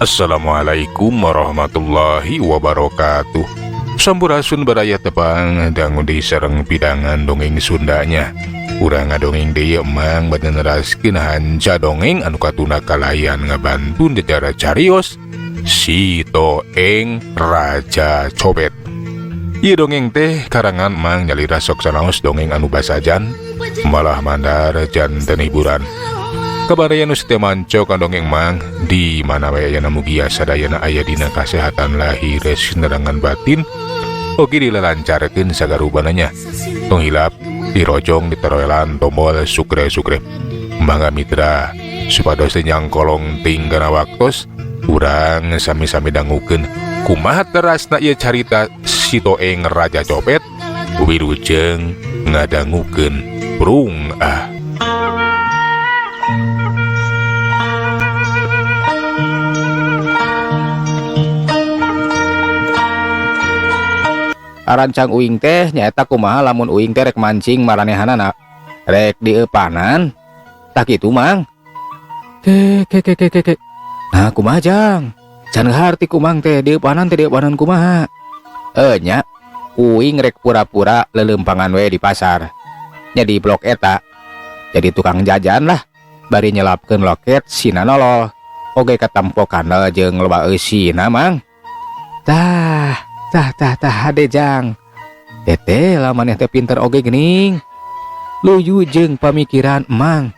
Assalamualaikum warahmatullahi wabarakatuh. Sampurasun baraya, tepang dangu di sareng pidangan dongeng Sundanya. Urang ngadongeng deui, Emang bade neraskeun hanca dongeng anu katunda kalayan ngabantun jajara carios Si Toeng Raja Copet. Ieu dongeng teh karangan Mang nyalira sok sanaos dongeng anu basajan malah mandar janten hiburan. Kabaraya nu setia manco ka dongeng Mang di mana wae ayana, mugia sadayana aya dina kasehatan lahir nerangan batin, oge dilalancarkeun sagarubananya. Tong hilap dirojong diteroelan tombol sukre-sukre. Mangga mitra, supados teu nyangkolong ting kana waktos, urang sami-sami dangukeun kumaha terasna ieu carita Si Toeng Raja Copet. Wilujeng ngadangukeun, prung ah. Arancang uing teh nyaeta kumaha lamun uing teh rek mancing maranehanana rek dieupanan tah kitu, Mang. Ke ke ke ke ke ke. Nah, kumaha, Jang? Can harti ku Mang teh dieupanan teh dieupanan kumaha? Eh, nya uing rek pura-pura lelempangan we di pasar nya, di blok eta, jadi tukang jajan lah, bari nyelapkeun loket sina nolol oge katempo kandel jeung loba eusina, Mang. Tah tah tah tah, hade, Jang. Teteh lah, maneh teh pinter oge geuning, luyu jeung pamikiran Emang.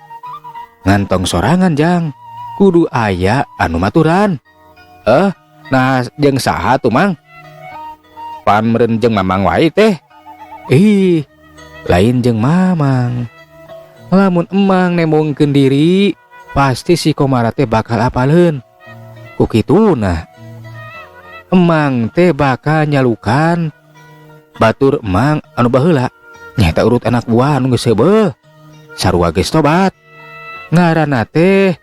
Ngantong sorangan, Jang, kudu aya anu maturan. Eh, nah, jeung saha tuh, Mang? Pan meureun jeung Mamang wae teh. Ih, lain jeung Mamang. Lamun Emang nembongkeun diri, pasti si Komara teh bakal apaleun. Ku kituna Emang teh bakal nyalukan batur Emang anu baheula nyaeta urut anak buah anu geus heubeul sarua geus tobat, ngaranna teh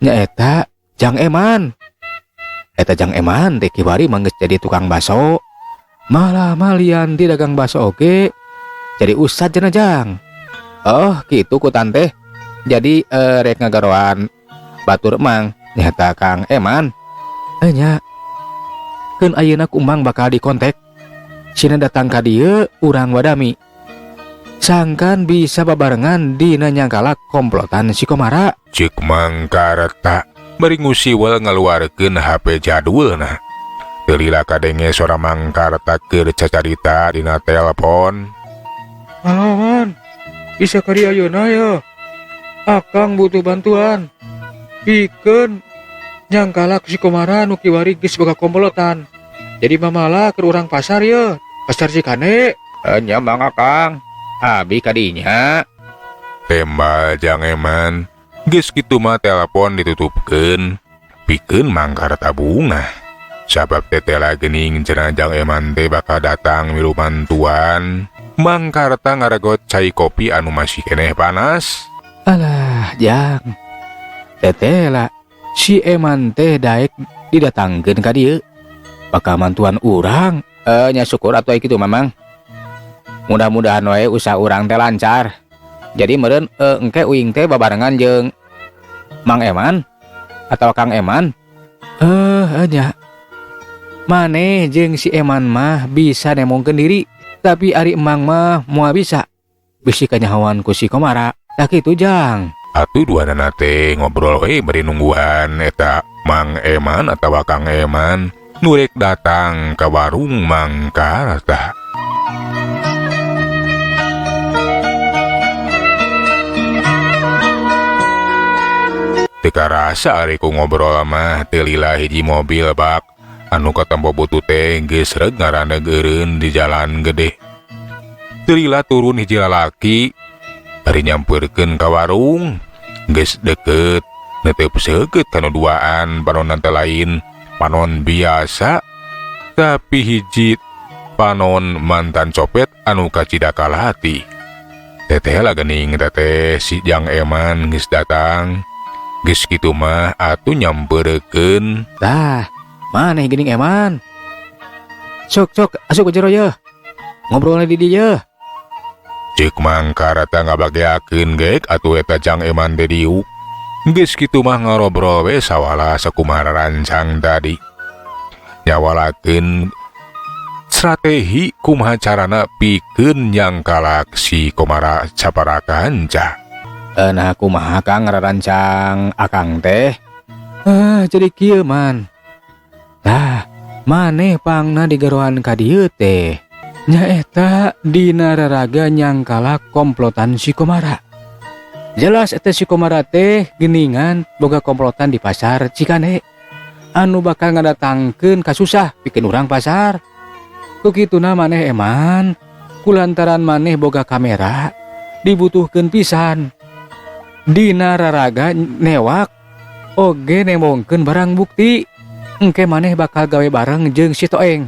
nyaeta Jang Eman. Eta Jang Eman teh kiwari mah geus jadi tukang baso, malah malian di dagang baso oge jadi ustad cenah, Jang. Oh, gitu ku tante. Jadi rek ngagaroan batur Emang nyaeta Kang Eman. Eh, nya keun ayeuna ku Emang bakal dikontak sina datang ka dieu, urang wadami sangkan bisa babarengan dina nyangkalak komplotan si Komara. Cek Mang Karta bari ngusiwel ngaluarkeun HP jadulna. Teu lila kadenge sora Mang Karta keur cacarita dina telepon. Halo, Man, bisa ka dieu ayeuna ya? Akang butuh bantuan. Pikeun nyangkalak si Komara nu kiwari geus boga komplotan. Jadi mamala ke urang pasar ya, pasar Cikande. Eh, nya mangga, Kang, abi kadinya. Tembal Jang Eman. Geus kitu mah telepon ditutupkeun. Pikeun Mang Karta bungah. Sabab tetela geuning cenah Jang Eman teh bakal datang milu mantuan. Mang Karta ngaragot cai kopi anu masih keneh panas. Alah, Jang, tetela si Eman teh daek didatangkeun ka dieu, bakal mantuan urang. Eh, nya syukur atuh kitu, Mamang. Mudah-mudahan wae usaha urang teh lancar. Jadi meureun engke uing teh babarengan jeung Mang Eman atau Kang Eman. Eh, nya maneh jeung si Eman mah bisa nemongkeun diri, tapi ari Emang mah moal bisa, bisi kanyahoan ku si Komara. Tah kitu, Jang. Atuh duanana teh ngobrol we bari nungguan eta Mang Eman atawa Kang Eman nu rek datang ka warung Mang Karta. Teu karasa ari ku ngobrol mah, teu lila hiji mobil bak anu katempo butuh teh geus reg ngaraneg eureun di jalan gede. Teu lila turun hiji lalaki bari nyampeurkeun ka warung. Geus deket, netep seukeut kanu duaan, panonan teh lain panon biasa, tapi hiji panon mantan copet anu kacida kalati. Teteh lah geuning teteh si Jang Eman geus datang. Geus kitu mah atuh nyampeurkeun. Tah, maneh geuning Eman. Sok sok, asup ke jero yeuh. Ngobrolna di dieu. Cek Mang Karta ngabageakeun gek atuh eta Jang Eman teh diuk. Geus kitu mah ngarobrol we sawala sakumaha rancang tadi. Nyawalakeun strategi kumaha carana pikeun nyangkalak si Komara sapara kanca. Nah, kumaha, Kang, ngarancang Akang teh? Eh, jadi kieu, Man. Tah, maneh pangna digeroan ka dieu teh nyaeta dina raraga nyangkalak komplotan si Komara. Jelas eta si Komara teh geningan boga komplotan di pasar Cikande anu bakal ngadatangkeun kasusah pikeun urang pasar. Ku kituna maneh, Eman, kulantaran maneh boga kamera, dibutuhkeun pisan dina raraga newak oge nembongkeun barang bukti. Engke maneh bakal gawe bareng jeung si Toeng.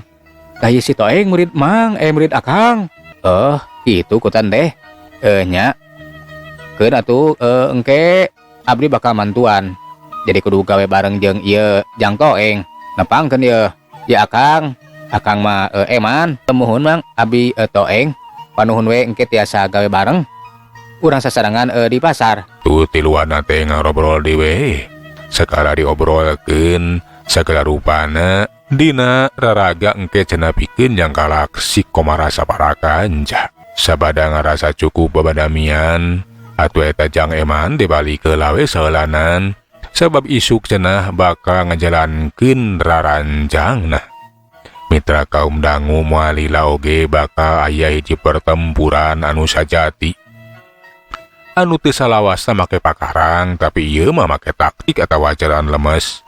Tah, ieu si Toeng murid Mang, eh, murid Akang. Oh, gitu kutan deh. Eh, nya keun atuh, engke abdi bakal mantuan, jadi kudu gawe bareng jeung ieu Jang Toeng. Nepangkeun ieu ya Akang. Akang mah Eman. Muhun, Mang, abdi Toeng. Panuhun we, engke tiasa gawe bareng urang sasarengan di pasar. Tuh, tiluanna teh ngarobrol dewe. Segala diobrolkeun segala rupana dina raraga engke cenah pikeun nyangkalak si Komara sapara kanca. Sabada ngarasa cukup babadamian, atuh eta Jang Eman dibalik ke lawe saheulanan sabab isuk cenah bakal ngajalankeun rarancangna. Mitra kaum dangu, moal lila oge bakal aya hiji pertempuran anu sajati anu teu salawasna make pakarang, tapi ieu mah make taktik atawa jalan lemes,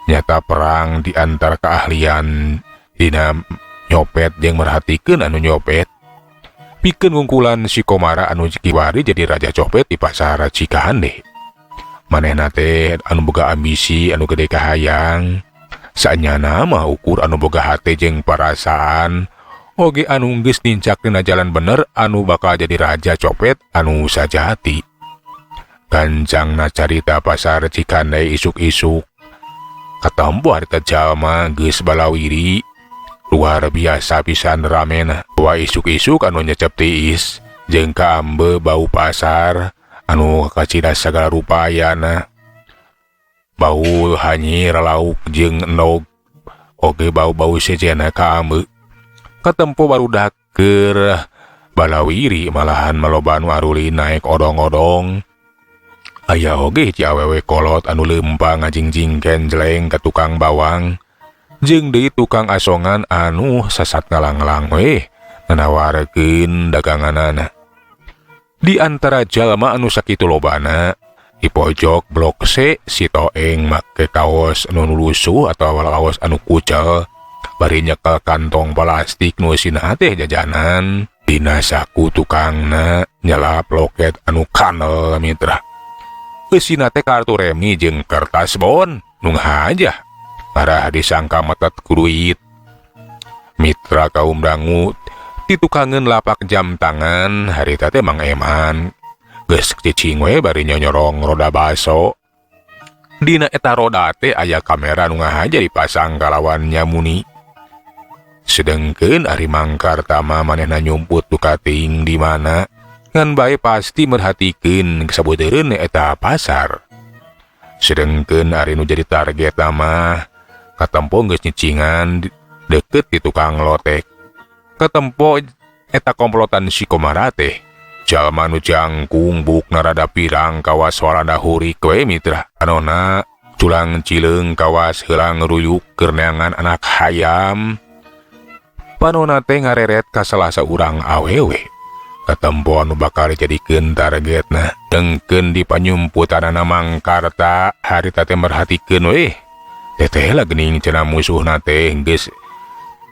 nyata perang di antara keahlian dina nyopet jeung merhatikeun anu nyopet pikeun ngungkulan si Komara anu kiwari jadi raja copet di pasar Cikande. Manehna teh anu boga ambisi anu gede kahayang, saenyana mah ukur anu boga hate jeung perasaan oge anu geus nincak dina jalan bener anu bakal jadi raja copet anu sajati. Gancangna carita, pasar Cikande isuk-isuk katempo harita jalma geus balawiri, luar biasa pisan ramena. Wa isuk-isuk anu nyecep tiis jeung kaambe bau pasar anu kacida sagala rupayana, bau hanyir lauk jeung endog oge bau-bau sejena kaambe. Katempo barudak keur balawiri, malahan maloba nu arulin naek odong-odong. Aya oge hiji awewe kolot anu leumpang ngajingjing kenjleng ka tukang bawang jeung deui tukang asongan anu sasat ngalanglang we nanawarkeun daganganana. Di antara jalma anu sakitu lobana, di pojok blok C si Toeng make kaos anu lusuh atau kaos anu kucel bari nyekel kantong plastik nu eusina teh jajanan. Dina saku tukangna nyelap loket anu kanel, mitra. Eusina teh kartu remi jeung kertas bon nu ngahajah arah disangka metet ku duit. Mitra kaum dangu, ditukangeun lapak jam tangan harita teh Mang Eman geus cicing we bari nyonyorong roda baso. Dina eta roda teh aya kamera nu ngahaja dipasang kalawan nyamuni. Sedengkeun ari Mang Kartama, manehna nyumput dukating di mana ngan bae pasti merhatikeun sabeutereun eta pasar. Sedengkeun ari nu jadi target mah katempo geus nyicingan deket di tukang lotek. Katempo eta komplotan si Komara teh, jalma nu jangkung, buukna rada pirang, kawas walanda hurik we, mitra. Anona culang cileung kawas heulang ruyuk keur neangan anak hayam. Panona teh ngareret ka salah saurang awewe. Katempo anu bakal dijadikeun targetna. Dengkeun di panyumputanana Mang Karta harita teh merhatikeun weh. Teteh lah geuning cenah musuhna teh geus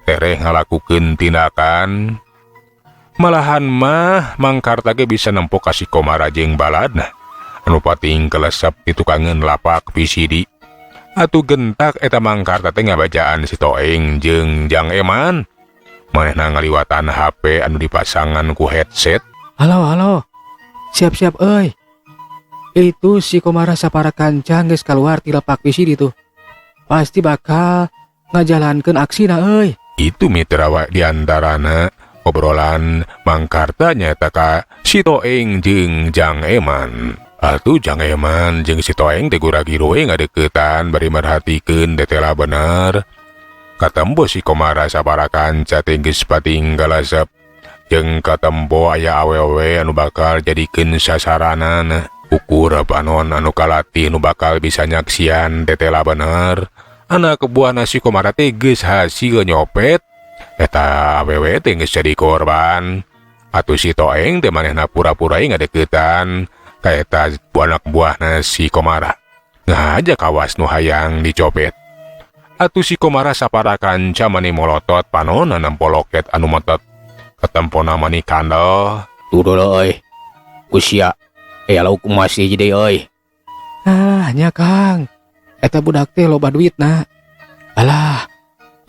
tereh ngalakukeun tindakan. Malahan mah Mang Karta ge bisa nempo ka si Komara jeung baladna anu pating kelesep di tukangeun lapak VCD. Atuh gentak eta Mang Karta teh ngabajaan si Toeng jeung Jang Eman. Manehna ngaliwatan HP anu dipasangan ku headset. Halo, halo. Siap-siap euy. Itu si Komara sapara kanca geus keluar ti lapak VCD tuh. Pasti bakal ngajalankeun aksina euy. Itu, mitra, wa diantarana obrolan Mang Karta nyaeta ka si Toeng jeung Jang Eman. Atuh Jang Eman jeung si Toeng teh gura-giru we ngadeukeutan bari merhatikeun tetela bener. Katempo si Komara sabara kanca teh geus pating galasep. Jeung katempo aya awewe anu bakal jadikeun sasaranana. Ukur panon anu kalatih nu bakal bisa nyaksian tetela bener. Anak buahna si Komara teh geus hasil nyopet. Eta awewe teh geus jadi korban. Atuh si Toeng teh manehna pura-pura ngadeuketan ka eta anak buahna si Komara. Ngahaja kawas nu hayang dicopet. Atuh si Komara sapara kanca mani molotot panonna nempo loket anu metet. Ketempona mani kandel. Tuh euy. Usia aya lauk emas hiji deui euy. Ah, nya Kang. Eta budak teh loba duitna. Alah,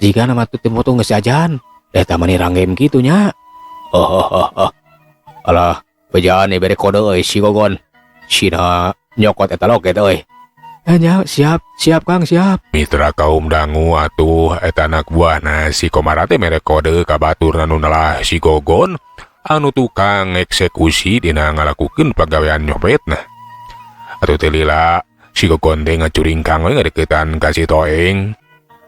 jika nama tuh teu motong geus jajan. Eta mani ranggem kitu nya. Oh, oh, oh, oh. Alah, bejaan bere kode euy si Gogon. Sina nyokot eta loket euy. Nya, siap, siap Kang, siap. Mitra kaum dangu, atuh eta anak buahna si Komara teh mere kode ka baturna nu nelah si Gogon anu tukang eksekusi dina ngalakukeun pagawean nyopetna. Atuh teu lila si Gogon teh ngacuringkang we ngadeukeutan ka si Toeng.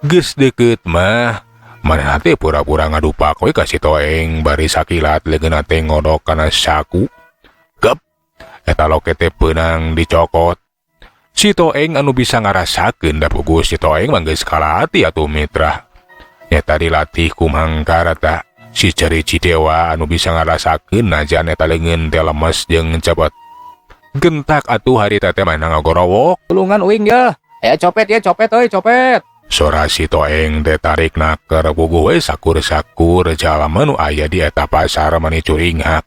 Geus deukeut mah manehna teh pura-pura ngadupak we ka si Toeng bari sakilat leungeunna teh ngodok kana saku. Gep, eta loket teh peunang dicokot. Si Toeng anu bisa ngarasakeun da puguh si Toeng mah geus kalatih atuh, mitra. Nyata dilatih ku Mang Karta si ceri Cidewa anu bisa ngarasakeun najan eta leungeun teh lemes jeung cepet. Gentak atuh harita teh manehna ngagorowok. Tulungan uing ya. Aya copet ya, copet euy, copet. Sora si Toeng teh tarik naker, puguh we sakur-sakur jalma nu aya di eta pasar mani curinghak.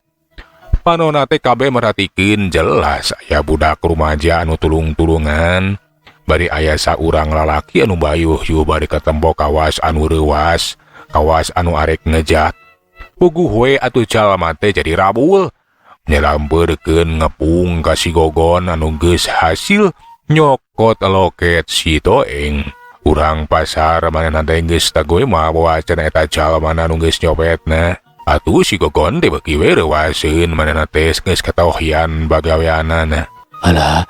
Panona teh kabeh merhatikeun, jelas aya budak rumaja anu tulung-tulungan. Bari aya saurang lalaki anu bayuh-yuh bari katempo kawas anu reuwas, kawas anu arek ngejat. Puguh we atuh jalma teh jadi rabul. Nyelampeurkeun ngepung ka si Gogon anu geus hasil nyokot loket si Toeng. Urang pasar manehna teh geus tagoe mawa cenah eta jalma anu geus nyopetna. Atuh si Gogon teh beuki we reuwaseun, manehna teh geus katohyan bagaweanana. Alah,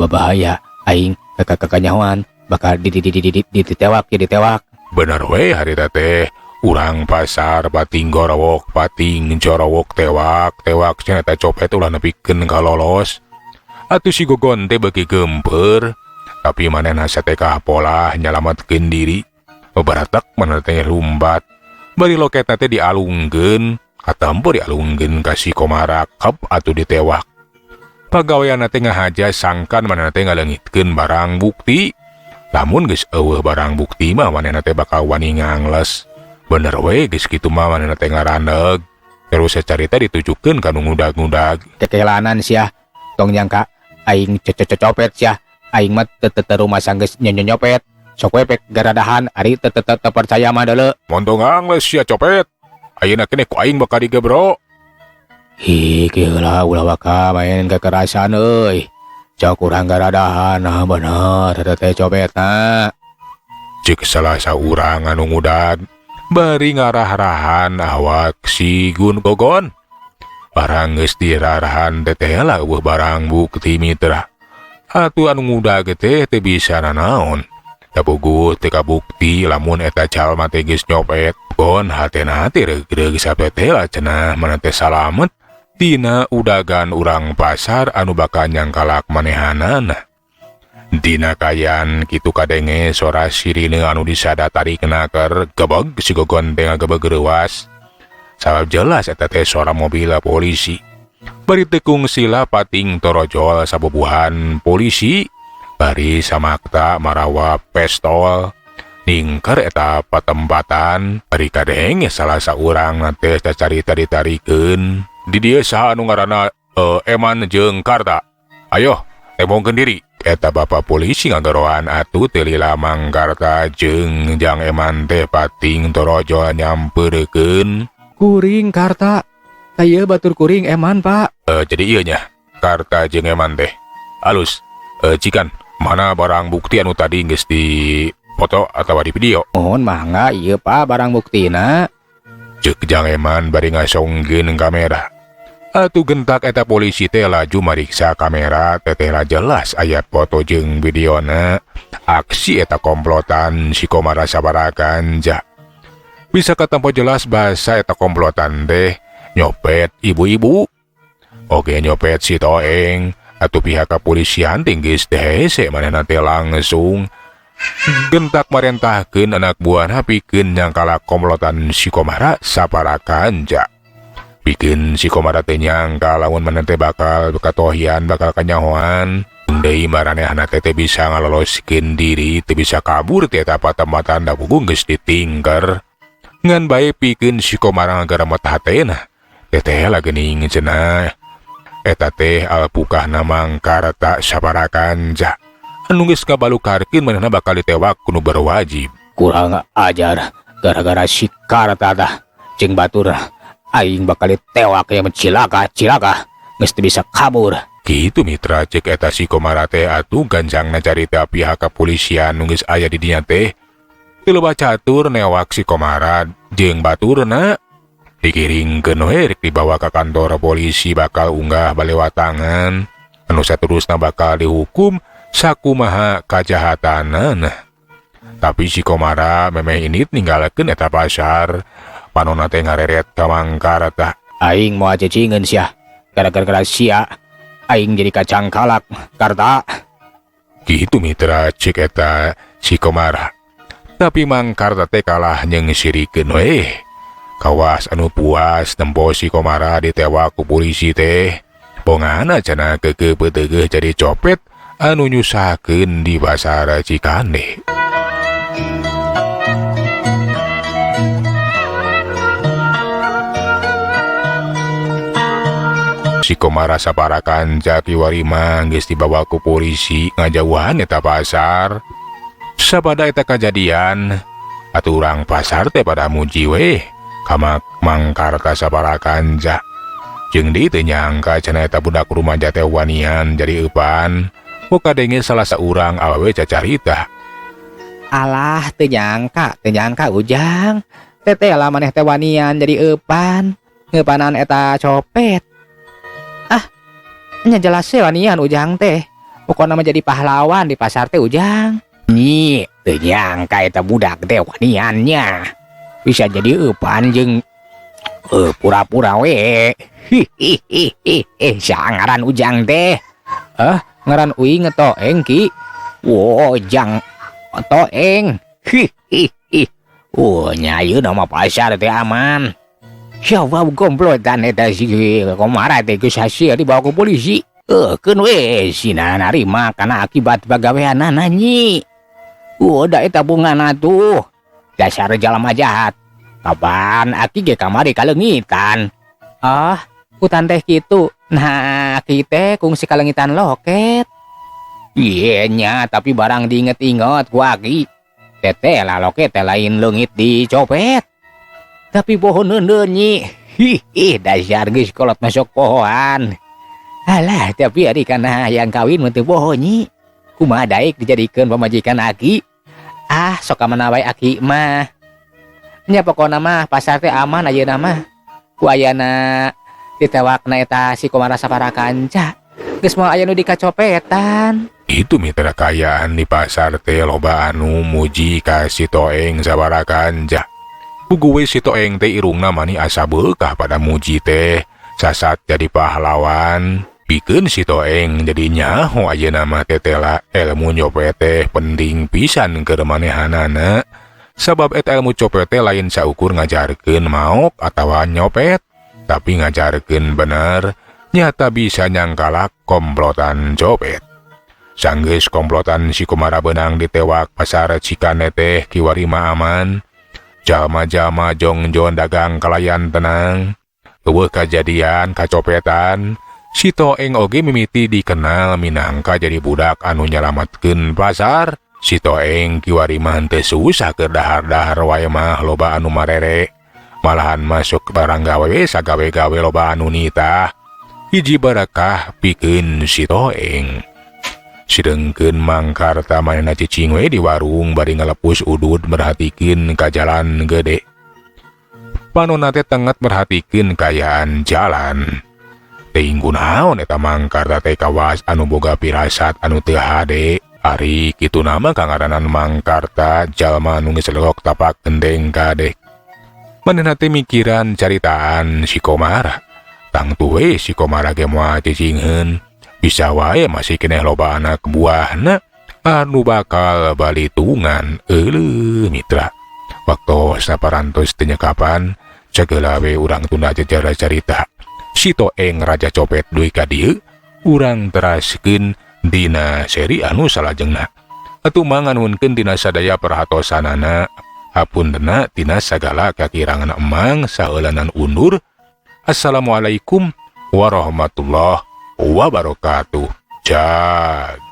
bahaya. Aing kakak kakanyahoan bakal di di di di di ditewak ya, ditewak. Bener we harita teh urang pasar pating gorowok pating jorowok, tewak tewak cenah eta copet ulah nepikeun ka lolos. Atuh si Gogon teh beuki geumpeur, tapi manehna satekah polah nyalametkeun diri. Bebaratak manehna teh lumbat. Bari loketna teh dialungkeun, katempo dialungkeun ka si Komara, kep atuh ditewak. Pagaweanna teh ngahaja sangkan manehna teh ngaleungitkeun barang bukti. Lamun geus euweuh barang bukti mah manehna teh bakal wani ngangles. Bener we geus kitu mah manehna teh ngarandeg. Terus sacarita ditujukeun ka nu ngudag-ngudag. Kekelanan sia. Tong nyangka aing copet sia. Aing mah teu teu rumah geus nyopet. Sok we pek garadahan ari teu teu teu percaya mah deuleu. Montong ngangles sia copet. Ayeuna keneh ku aing bakal digebro. Hi, heula ulah waka main kekerasan euy. Cok urang garadahan, nah bener eta teh copetna. Cek salah saurang anu ngudag bari ngarah-rahan awak si Gun Gogon. Barang geus dirarahan teteh lah euweuh barang bukti, mitra. Atuh anu ngudag teh teu bisa nanaon. Da puguh teu kabukti lamun eta jalma teh geus nyopet. Gon hatena teh reug-reug sapete lah cenah mana teh salamet tina udagan urang pasar anu bakal nyangkalak manehanana. Dina kaayaan kitu kadenge sora sirine anu disada tarik naker, gebeg si Gogon teh ngagebeg reuwas. Sabab jelas eta teh sora mobil polisi. Bari teu kungsi pating torojol sabubuhan polisi bari samakta marawa pestol ningker eta patempatan, bari kadenge salah saurang teh cacarita ditarikeun. Di dieu saha anu ngaranna Eman jeung Karta? Ayo tembongkeun diri. Eta bapak polisi ngagaroan, atuh teu lila Mang Karta jeung Jang Eman teh pating torojol nyamperkeun. Kuring Karta. Tah ieu batur kuring Eman, Pak. Jadi ieu nya Karta jeung Eman teh. Alus, cikan mana barang bukti anu tadi geus di foto atau di video? Mohon mangga ieu, Pak, barang buktina. Cek Jang Eman bari ngasongkeun kamera. Atuh gentak eta polisi teh laju mariksa kamera teteh jelas aya foto jeung videona aksi eta komplotan si Komara sabaraha kanca. Bisa katempo jelas bahasa eta komplotan teh nyopet ibu-ibu. Oke nyopet si Toeng atau pihak kepolisian tinggi teh hese manehna teh langsung gentak marentahkeun anak buahna pikeun nyangkalak komplotan si Komara sapara kanca. Pikeun si Komara teh nyangka lamun manehna teh bakal katohian bakal kanyahoan. Deui maranehna teh teu bisa ngaloloskeun diri, teu bisa kabur ti eta patempatan da puguh geus ditingker. Ngan bae pikeun si Komara ngagaremet hatena. Teteh lah geuning cenah. Eta teh alpukahna mangkarta sabaraha kanca. Anu geus ngabalukarkeun manehna bakal ditewak ku nu berwajib. Kurang ajar gara-gara si Karta tah jeung batur aing bakal ditewak ya cilaka cilaka geus teu bisa kabur. Kitu mitra cek eta si Komara teh atuh gancangna carita pihak kepolisian nu geus aya di dinya teh. Teu loba catur newak si Komara jeung baturna. Dikiringkeun we rek dibawa ka kantor polisi bakal unggah balewatangan. Anu saterusna bakal dihukum sakumaha kajahatanana. Tapi si Komara memeh indit ninggalkeun eta pasar. Panonna teh ngareret ka Mangkarta. Aing moal cicingeun sia. Gara-gara sia aing jadi kacangkalak Karta. Kitu mitra cek eta si Komara. Tapi Mangkarta teh kalah nyengsirikeun we. Kawas anu puas nempo si Komara ditewak ku polisi teh. Pongana cenah keukeuh peuteugeuh jadi copet anu nyusahkeun di pasar Cikande. Si Komara sapara kanca kiwari mah geus dibawa ku polisi ngajauhan eta pasar. Sabada eta kajadian, atuh urang pasar teh pada muji weh ka Mangkarta sapara kanca. Jeung deui teu nyangka cenah eta budak rumaja teh wanian jadi eupan. Muka denge salah saurang awewe cacarita. Alah teu nyangka, teu nyangka Ujang. Teteh lah maneh teh wanian jadi eupan. Ngeupanan eta copet. Ah, nya jelas sih wanian Ujang teh. Pokona mah jadi pahlawan di pasar teh Ujang. Nyi, teu nyangka eta budak teh waniannya. Bisa jadi eupan jeung pura-pura we. Hihihihi, sangaran Ujang teh. Ngaran uing Toeng ki. Wo, Jang Toeng. Hihihi. Oh, nya ayeuna mah pasar teh aman. Siapa komplotan eta si Komara teh geus hasil dibawa ke polisi. Keun we sina narima kana akibat pagaweanana nyi. Oh, da eta bungana tuh. Dasar jalma jahat. Kapan aki ge kamari kaleungitan. Ah, hutan teh kitu. Nah, aki teh kungsi kaleungitan loket. Iya nya, tapi barang diinget-inget ku aki. Teteh lah loket teh lain leungit dicopet. Tapi bohon neundeun nyi. Hihi, dasar geus kolot masuk pohoan. Alah, tapi ari kana hayang kawin mah teu boho nyi. Kumaha daek dijadikeun pamajikan aki? Ah, sok ka mana wae aki mah. Nya pokona mah pasar teh aman ayeuna mah. Ku ayana ditewakna eta si Komara sapara kanca. Geus moal aya nu dikacopetan. Itu mitra kayaan di pasar teh loba anu muji ka si Toeng sabara kanca. Puguh we si Toeng teh irungna mani asa beukah pada muji teh. Sasat jadi pahlawan. Pikeun si Toeng jadi nyaho ayeuna mah tetela ilmu nyopet teh penting pisan keur manehanana. Sabab eta ilmu copet teh lain saukur ngajarkeun maok atawa nyopet, tapi ngajarkeun bener nyata bisa nyangkalak komplotan copet. Sanggeus komplotan si Komara beunang ditewak pasar Cikande teh kiwari mah aman. Jalma-jalma jongjon dagang kalayan tenang. Eueuh kajadian kacopetan. Si Toeng oge mimiti dikenal minangka jadi budak anu nyalametkeun pasar. Si Toeng kiwari mah henteu susah keur dahar-dahar wae mah loba anu marere. Malahan masuk barang gawe we sagawe-gawe loba anu nitah. Hiji barakah pikeun si Toeng. Sideungkeun Mangkarta manehna cicing we di warung bari ngalepus udud merhatikeun ka jalan gede. Panonna teh tenget merhatikeun kaayaan jalan. Teuing kunaon eta Mang Karta teh kawas anu boga pirasat anu teu hade. Ari kitu nama kangaranan Mang Karta jalma nu geus legok tapak gendeng kadek. Manehna teh mikiran caritaan si Komara. Tangtu we si Komara ge moal cicingeun. Bisa wae masih keneh loba anak buahna anu bakal balitungan. Euleuh mitra. Waktosna parantos teu nyekapan, sagala we urang tunda jejara carita. Si Toeng Raja Copet dugi ka dieu, urang teraskeun dina seri anu salajengna. Atuh manganuhunkeun dina sadaya perhatosanana, hapuntenna tina sagala kakirangan emang saheulanan undur. Assalamualaikum warahmatullahi wabarakatuh. Jag.